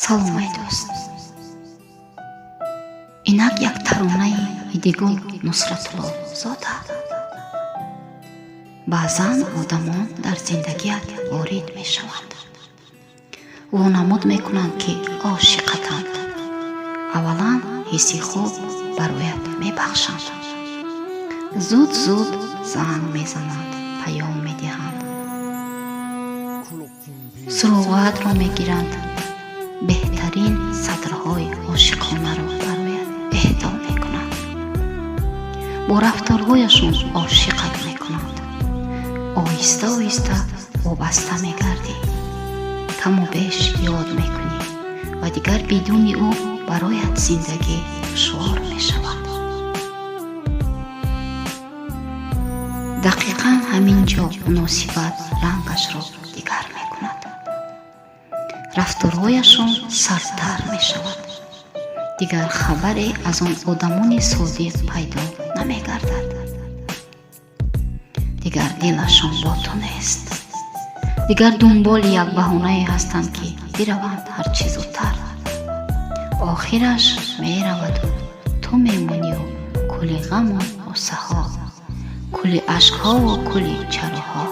Салом, ай дӯст. Инак як таронаи Идигул Нусратуллозода. Баъзан одамон дар зиндагият ворид мешаванд, вонамуд мекунанд, ки ошиқатанд. Аввалан ҳисси хуб бароят мебахшанд, зуд зуд занг мезананд, паём медиҳанд, суроғатро мегиранд, беҳтарин сатрҳои ошиқонаро бароят эҳдо мекунанд, бо рафторҳояшон ошиқат мекунанд. Оҳиста оҳиста вобаста мегардӣ, каму беш ёд мекунӣ ва дигар бидуни ӯ бароят зиндагӣ душвор мешавад. Дақиқан ҳамин ҷо муносибат рангашро дигар мекунад, рафторҳояшон сардтар мешавад. Дигар хабаре аз он одамони содиқ пайдо намегардад. Дигар дилашон бо ту нест, дигар дунболи як баҳонае ҳастанд, ки бираванд ҳарчи зудтар. Охираш мераваду ту мемонию кули ғаму ғуссаҳо, кули ашкҳову кули чароҳо.